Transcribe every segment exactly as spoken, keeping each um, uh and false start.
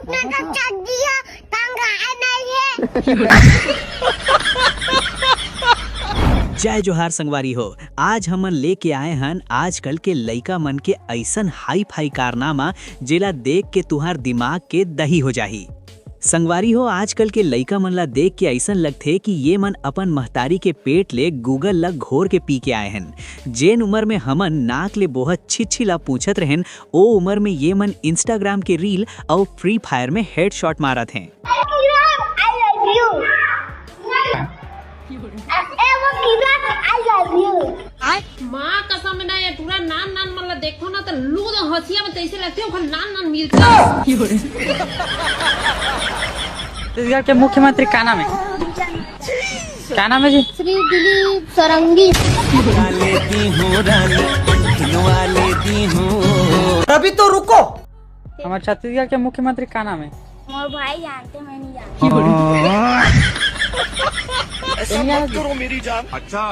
मैं तो चड्डी ह, टंगाए नहीं है। जय जोहार संगवारी हो। आज हमन लेके आए हन आजकल के लइका मन के अइसन हाई फाई कारनामा, जेला देख के तुहार दिमाग के दही हो जाही। संगवारी हो, आजकल के लइका मन ला देख के अइसन लगथे कि ये मन अपन महतारी के पेट ले Google ला घोर के पी के आए हन। जेन उमर में हमन नाक ले बोहत छिछी ला पूछत रहेन, ओ उमर में ये मन Instagram के reel अउ Free Fire में headshot मारत हें। माँ कसम ना, ये टूरा नान नान मन ला देखो ना, तो लू तो हंसिया में तैसे लगते हो, नान नान मिलता। छत्तीसगढ़ के मुख्यमंत्री का नाम है? क्या नाम है जी? श्री दिलीप सरंगी। अभी तो रुको। हमारे छत्तीसगढ़ के मुख्यमंत्री का नाम है? मोर भाई जानते, मैं नहीं जानती। ऐसा मत करो मेरी जान। अच्छा।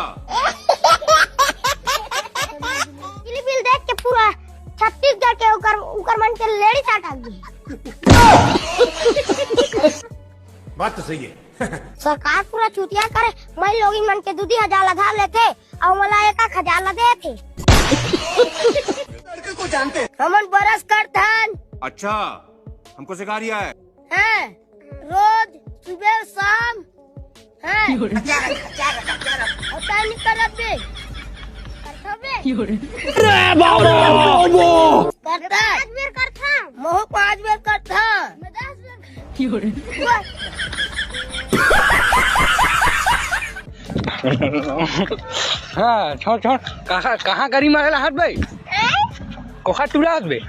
बिल बिल देख के पूरा छत्तीसगढ़ के उकर, उकर मन के लेडी साटा दी। बात तो सही है। सरकार पूरा चुतिया करे, मैं लोग मन के दू दू हजार लगा लेते। अउ मोला एक एक हजार ला देथे। लड़के को जानते हैं। हमन brush करथन। अच्छा, हमको सिखा रिया है। हाँ, रोज सुबह शाम। हाँ। अउ तैं नइ करत बे। करथव बे। अरे बाबू। करथन। पाँच बेर करथन। महू पाँच बेर करथन। मैं दस बेर हाँ, छोड़, छोड़। कहाँ, कहाँ गरी मारेला हाथ भाई? कोखा टूरास बे।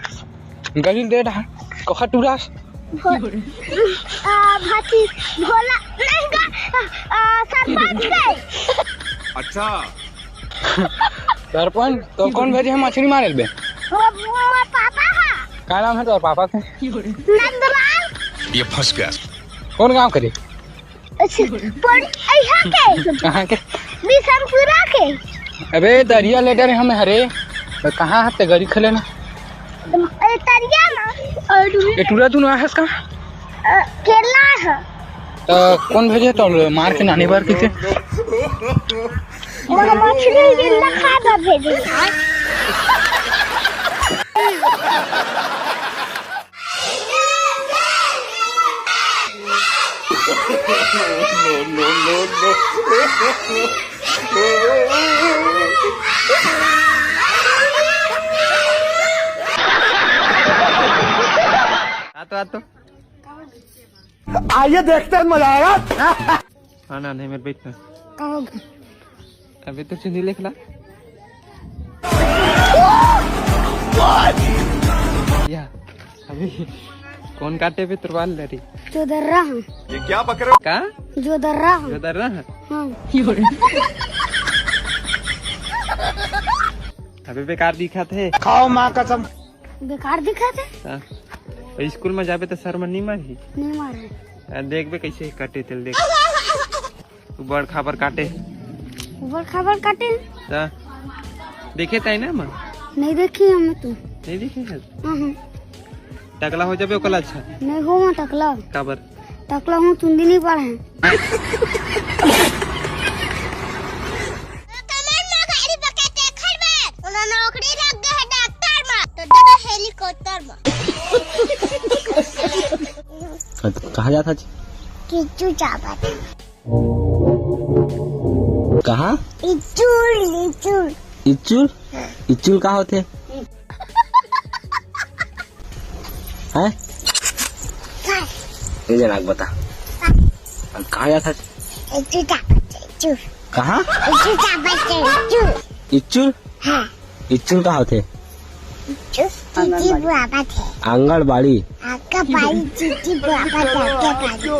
गरी दे रहा। कोखा टूरास। भो-, आ, भाती, भोला, नहीं गा, आ, आ, सरपंच बे। अच्छा। सरपंच, तो कौन भेजे हैं मछली मारे बे? वो, वो, वो पापा है। का नाम है तोर पापा के? नंदलाल। ये फंस गया। कौन गांव के रे? अच्छा, पर यहाँ के? कहाँ के? बिशनपुरा के। अबे, दरिया ले डरे हम हरे। तो कहाँ हते गरी खेले ना? ए, तरिया ना। और ये टूरा तू ना हस का? अ, केला है। तो कौन भेजे तो मार के नानी बार किसे? मोर मछली जिंदा खा दे भेजे। No, no, no, no। आ तो, आ तो। आइए देखते हैं, मजा आएगा। हाँ ना, नहीं, मेरे बैठ ना। का हो गया? अबे तो चुन्नी लिख ला। या, अबे कौन काटे बे तोर बाल दाढ़ी? जो दर्रा हूँ। ये क्या बक रहे हो? का? जो दर्रा हूँ। जो दर्रा है? हाँ। अबे बेकार दिखत हे। खाओ माँ कसम। बेकार दिखत हे। हाँ। तो स्कूल में जाबे तो सर मन नहीं मारही? नहीं मारे। आ, देखबे कैसे काटे तेल देख। तू बड़ खाबर काटे। बड़ खाबर काटे। ता देखे ताई ना माँ? नहीं देखी हमें तू। नहीं देखे है? हाँ, हाँ। टकला हो जाबे ओकला अच्छा। नहीं हो मैं टकला। काबर? टकला हूँ, चुंदी नहीं पड़े। नौकरी लग गए है डॉक्टर में, तो दबे हेलीकॉप्टर में। कहाँ जात हच? किच्चू चाबत। कहाँ? School, school. इचुल? हाँ। इचुल का होथे? हैं? हाँ। ये जना बता। हाँ। अब कहाँ जात हच? School चाबत, school. कहाँ? School चाबत, school. इचुल? हाँ। इचुल का होथे? इचुल चीची बुआबत हे। आंगनबाड़ी। आंगनबाड़ी चीची बुआबत हे, आंगनबाड़ी।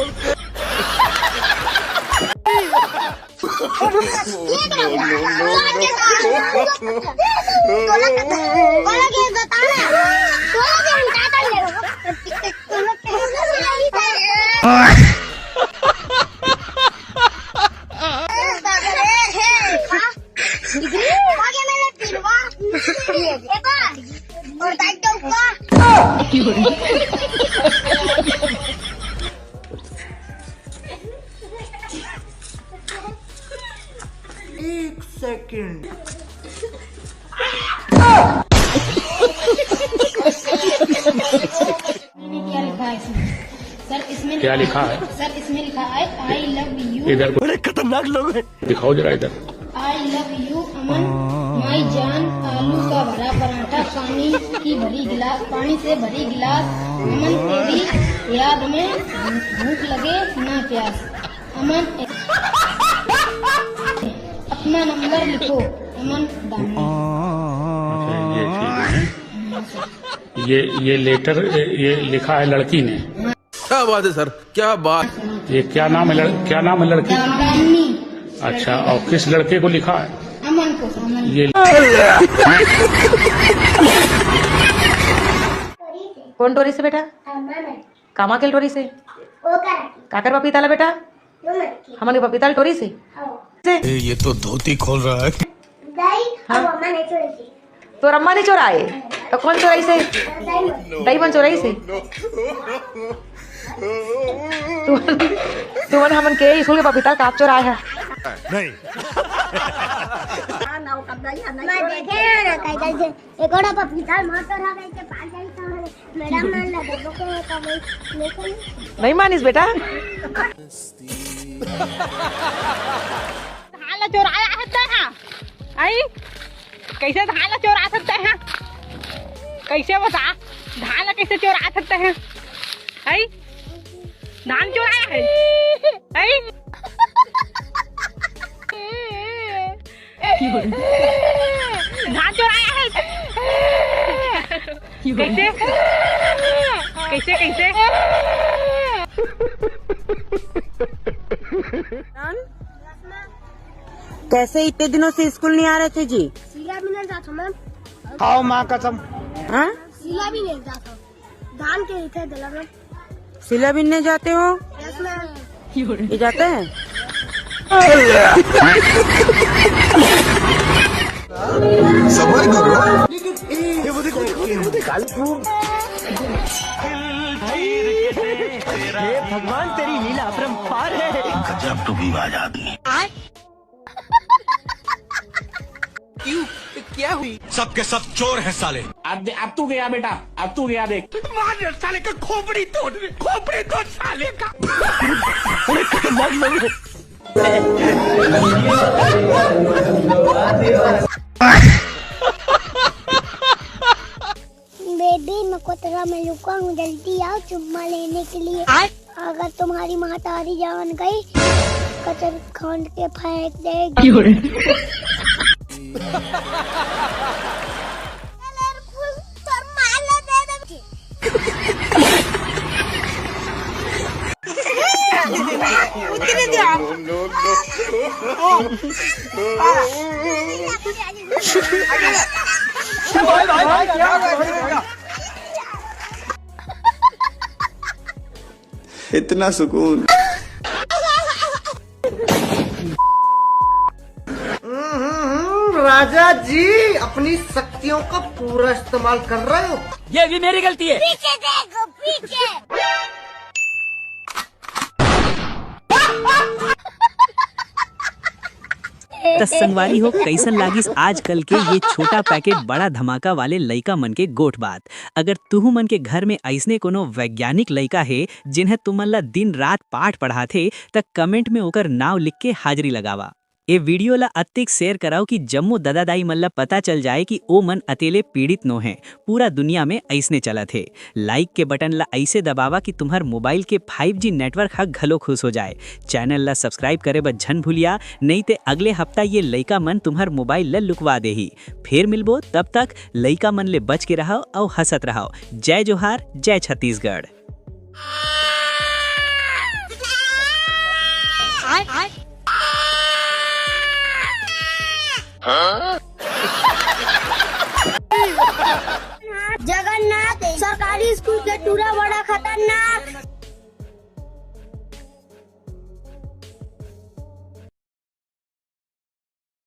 क्या लिखा है इसमें? सर, इसमें क्या लिखा है? सर, इसमें लिखा है, "I love you।" इधर को बड़े खतरनाक लोग हैं। दिखाओ जरा इधर। "I love you, Aman, my जान, आलू का भरा पराठा, पानी की भरी गिलास, पानी से भरी गिलास, अमन, तेरी याद में भूख लगे ना प्यास, अमन, अपना नंबर लिखो, अमन दामन।" अच्छा, ये चीज़ है। ये, ये लेटर, ये लिखा है लड़की ने। क्या बात है सर, क्या बात। ये क्या नाम है लड़-, क्या नाम है लड़की? दामिनी। अच्छा, और किस लड़के को लिखा है? अमन को, अमन। ये कोन टोरिस हे बेटा? कामा के टोरिस हे? काकर पपीता ला बेटा? हमन के पपीता ला टोरिस हे? से? ए, ये तो धोती खोल रहा है। दाई, हाँ? अब अम्मा नहीं चोराई। तोर अम्मा नहीं चोराए? तो कोन चोराइस हे? दाई मन। दाई मन चोराइस हे? तुमन, तुमन हमन के स्कूल के पपीता ला काबर चोराए हा? नहीं। मैं देखे ना, कहीं कहीं से एकोड़ा पपीता मार तो रहा, कहीं के पास जाई तो मैडम मन लगे, वो को कभी लेकिन नहीं मानिस बेटा। धान ला चोराया है तैं हा? आई? कैसे धान ला चोरा सकते हैं? कैसे बता? धान ला कैसे चोरा सकते हैं? आई? धान चोराया है? आई? धान चोराया है। कैसे? कैसे, कैसे? कैसे इतने दिनों से स्कूल नहीं आ रहे थे जी? सिला भी नहीं जाता, मैम। खाओ माँ कसम। हाँ? सिला भी नहीं जाता। धान के इथे दिला, मैम। सिला बिनने जाते हो? Yes, ma'am. ये जाते हैं? सबर करो। ये वो देखो, देखो, देखो, देखो। हे भगवान, तेरी लीला अपरंपार है। गजब टू भी बाज आदमी। क्यों? क्या हुई? सबके सब चोर हैं साले। अब दे-, अब तू गया बेटा, अब तू गया देख। मार साले का खोपड़ी तोड़, खोपड़ी तोड़ साले का। अरे खतरनाक लोग हैं। बेबी, मैं कोतरा में लुका हूँ, जल्दी आओ चुम्मा लेने के लिए। अगर तुम्हारी महतारी जान गई, कचर खोंड के फेंक देगी। इतना सुकून। हम्म, राजा जी, अपनी शक्तियों का पूरा इस्तेमाल कर रहे हो। ये भी मेरी गलती है। पीछे देखो, पीछे। त संगवारी हो, कैसन लागिस आजकल के ये छोटा पैकेट बड़ा धमाका वाले लइका मन के गोठ बात? अगर तुहू मन के घर में अइसने कोनो वैज्ञानिक लइका हे, जिन्हें तुमन ला दिन रात पाठ पढ़ाथे, त कमेंट में ओकर नाव लिख के हाजिरी लगावा। ए वीडियो ला अत्तेक शेयर कराओ कि जम्मो ददा दाई मन ला पता चल जाए कि ओ मन अतेले पीड़ित नो हैं, पूरा दुनिया में अइसने चलत हे। लाइक के बटन ला अइसे दबावा कि तुम्हर मोबाइल के फाइव जी नेटवर्क ह घलो खुश हो जाए। चैनल ला सब्सक्राइब करे बर झन भूलिया, नइ ते अगले हफ्ता ये लइका मन तुम्हर मोबाइल ला लुकवा देही। फिर मिलबो, तब तक लइका मन ले बच के रहव अउ हंसत रहव। जय जोहार, जय छत्तीसगढ़। जगन्नाथ, सरकारी स्कूल के टूरा बड़ा खतरनाक।